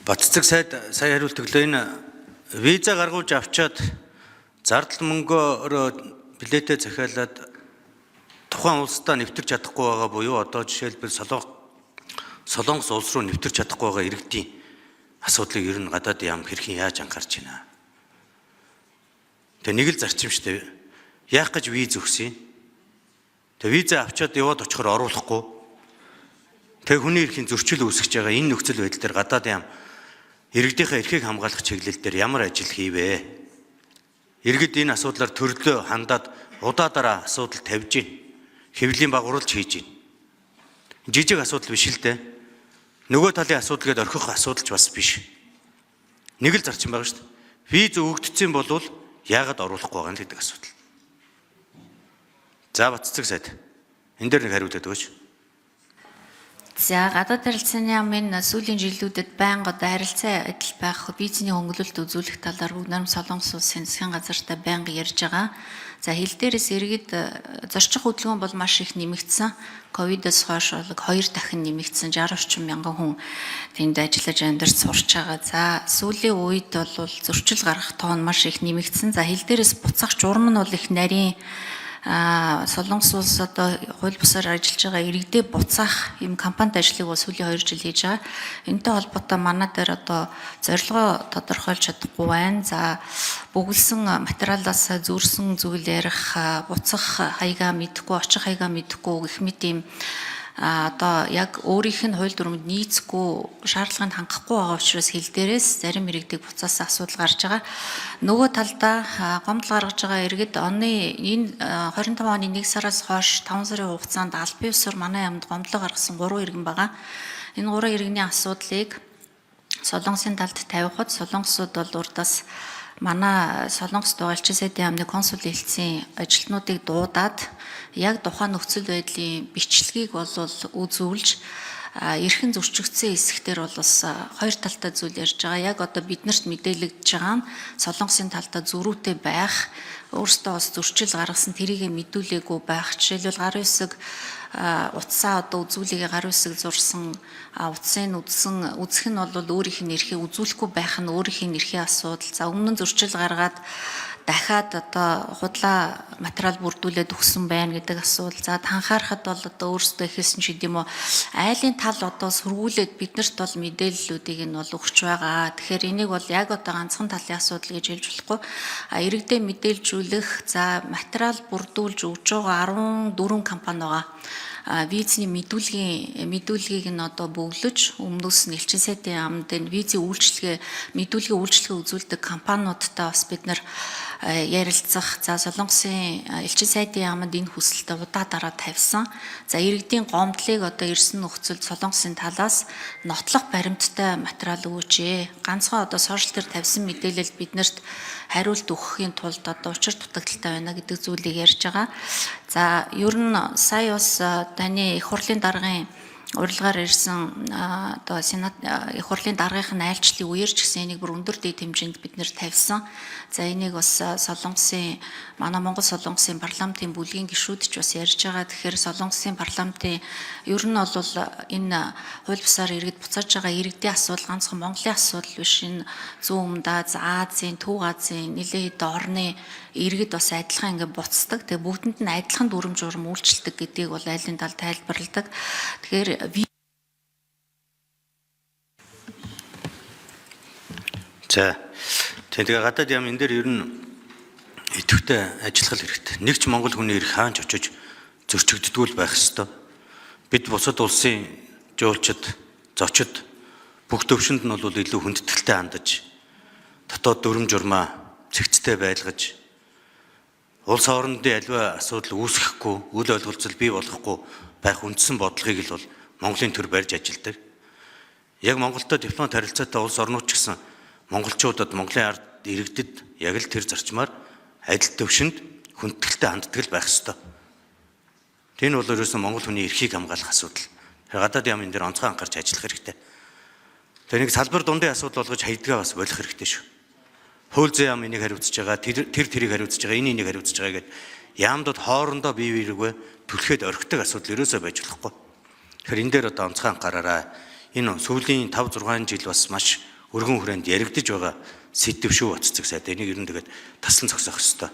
Батцэг сайд сая хариулт өглөө. Энэ виза гаргуулж авчаад зардал мөнгөөрөө билетээ захиалаад тухайн улсдаа нэвтэрч чадахгүй байгаа буюу одоо жишээлбэл Солонгос улс руу нэвтэрч чадахгүй байгаа иргэдийн асуудлыг ер нь гадаад яам хэрхэн яаж анхаарч байна? Тэгээ нэг л зарчим шүү дээ. Яах гэж виз өгсөн юм? Тэгээ виза авчаад яваад очихоор оруулахгүй. Тэгээ хүний эрхийн зөрчил үүсгэж байгаа энэ нөхцөл байдал дээр гадаад яам иргэдийнхээ эрхийг хамгаалах чиглэл дээр ямар ажил хийвэ? Иргэд энэ асуудлаар төрлөө хандаад удаадаараа асуудал тавьж байна. Хэвлэлийн багварлж хийж байна. Жижиг асуудал биш л дээ. Нөгөө талын асуудал гэдээ орхих асуудал ч бас биш. Нэг л зарчим байгаа шүү дээ. Виз өгөгдсөн бол яагаад оруулахгүй байгаа юм гэдэг асуудал. За Батцэг сайд. Энэ дээр нэг хариулт өгөөч. За гадаад харилцааны яамын сүүлийн жилүүдэд байнга одоо харилцаа адил байх визний хөнгөлөлт үзүүлэх талаар бүгд нарийн Солонгос улсын засгийн газартай байнга ярьж байгаа. За хил дээрээс иргэд зорчих хөдөлгөөн бол маш их нэмэгдсэн. Ковидос хойш бол 2 дахин нэмэгдсэн 60 орчим мянган хүн тэнд ажиллаж амьдарч сурч байгаа. За сүүлийн үед бол зөрчил гаргах тоон маш их нэмэгдсэн. За хил дээрээс буцах журам нь бол их нарийн Солонгос улс одоо хууль бусаар ажиллаж байгаа иргэдээ буцаах юм компанид ажлыг бол сүүлийн 2 жил хийж байгаа. Энэтэй холбоотой манай дээр одоо зорилгоо тодорхойлж чадахгүй байна. За бөглөсөн материалаас зөрсөн зүйл ярих, буцах хаягаа мэдэхгүй, очих хаягаа мэдэхгүй гэх мэт юм одоо яг өөрийнх нь хууль дүрмэнд нийцэхгүй шаардлагыг хангахгүй байгаа учраас хил дээрээс зарим иргэдийг буцаасан асуудал гарч байгаа. Нөгөө талдаа гомдол гаргаж байгаа иргэд оны энэ 25 оны 1 сараас хойш 5 сарын хугацаанд албан ёсоор манай яамд гомдлоо гаргасан 3 иргэн байгаа. Энэ 3 иргэний асуудлыг Солонгосын талд тавихад Солонгосууд бол урдаас манай Солонгост байгаа элчин сайдын яамны консул элчийн ажилтнуудыг дуудаад яг тухайн нөхцөл байдлын бичлэгийг бол үзүүлж эрхэн зөрчигдсөн хэсэгтэр бол бас хоёр талтай зүйл ярьж байгаа. Яг одоо биднэрт мэдээлэгдэж байгаа нь Солонгосын талдаа зөрүүтэй байх, өөрсдөө бас зөрчил гаргасан тэрийгэ мэдүүлээгүй байх. Жишээлбэл гарын үсэг утсаа одоо үзүүлэгээ гарын үсэг зурсан утсын үзсэн үзэх нь бол өөрийнх нь эрхээ үзүүлэхгүй байх нь өөрийнх нь эрхийн асуудал. За өмнө нь зөрчил гаргаад дахиад одоо худлаа материал бүрдүүлээд өгсөн байна гэдэг асуудал. За анхаарахад бол одоо өөрсдөө хэлсэн ч гэдэм үү айлын тал одоо сөргүүлээд биднэрт бол мэдээллүүдийг нь бол өгч байгаа. Тэгэхээр энийг бол яг одоо ганцхан талын асуудал гэж хэлж болохгүй. А иргэдээ мэдээлжүүлэх, за материал бүрдүүлж өгж байгаа 14 компани байгаа. Визний мэдүүлгийг нь одоо бөглөж өмнөөс нь элчин сайдын яамд энэ визийн үйлчилгээ мэдүүлгийн үйлчилгээ үзүүлдэг компаниудтай бас бид нар ярилцах. За Солонгосын элчин сайдын яамд энэ хүсэлтээ удаа дараа тавьсан. За иргэдийн гомдлыг одоо ирсэн нөхцөлд Солонгосын талаас нотлох баримттай материал өгөөч ээ. Ганцхан одоо сошиал дээр тавьсан мэдээлэл биднэрт хариулт өгөхийн тулд одоо учир дутагдaltaй байна гэдэг зүйлийг ярьж байгаа. За ер нь сая бас таны их хурлын даргын урилгаар ирсэн одоо сенат их хурлын даргын айлчлалын үеэр ч гэсэн энийг бүр өндөр дэд хэмжээнд бид нэр тавьсан. За энийг бас Солонгосын манай Монгол Солонгосын парламентын бүлгийн гишүүд ч бас ярьж байгаа. Тэгэхээр Солонгосын парламентын ер нь бол энэ хууль бусаар иргэд буцааж байгаа иргэдийн асуудал ганцхан Монголын асуудал биш. Энэ зүүн өмнөд Аз, Азийн, Төв Азийн нэлээд хэдэн орны иргэд бас адилхан ингээд буцдаг. Тэгээ бүгдэнд нь адилхан дүрм журм үйлчилдэг гэдгийг бол айлын тал тайлбарладаг. Тэгэхээр За тэгээ гадаад яам энэ дээр ер нь идэвхтэй ажиллах хэрэгтэй. Нэг ч монгол хүний эрх хаанч очиж зөрчигддгүү л байх ёстой. Бид бусад улсын жуулчид, зочид бүх төвшөнд нь бол илүү хүндэтгэлтэй хандаж, дотоод дүрм журмаа цэгцтэй байлгаж, улс хоорондын аливаа асуудал үүсгэхгүй, үл ойлголцол бий болохгүй байх үндсэн бодлогыг л бол Монголын төр барьж ажилладаг. Яг Монголтой дипломат харилцаатай улс орнууд ч гэсэн монголчуудад, Монголын ард иргэдэд яг л тэр зарчмаар адил төвшөнд хүндэтгэлтэй ханддаг л байх ёстой. Тэр нь бол ерөөсөн монгол хүний эрхийг хамгаалах асуудал. Тэгэхээр гадаад яам энэ дээр онцгой анхаарч ажиллах хэрэгтэй. Тэр нэг салбар дундын асуудал болгож хайдгаа бас болох хэрэгтэй шүү. Хууль зүйн яам энийг хариуцж байгаа, тэр тэрийг хариуцж байгаа, энэ энийг хариуцж байгаа гэд яамдууд хоорондоо бие биеэрээ түлхэд орхидог асуудал ерөөсөө байж болохгүй. Тэгэхээр энэ дээр одоо онцгой анхаараарай. Энэ сүүлийн 5 6 жил бас маш өргөн хүрээнд яригдж байгаа сэдэв шүү, Батцэцэг сайд. Энийг ер нь тэгээд таслан зогсоох ёстой.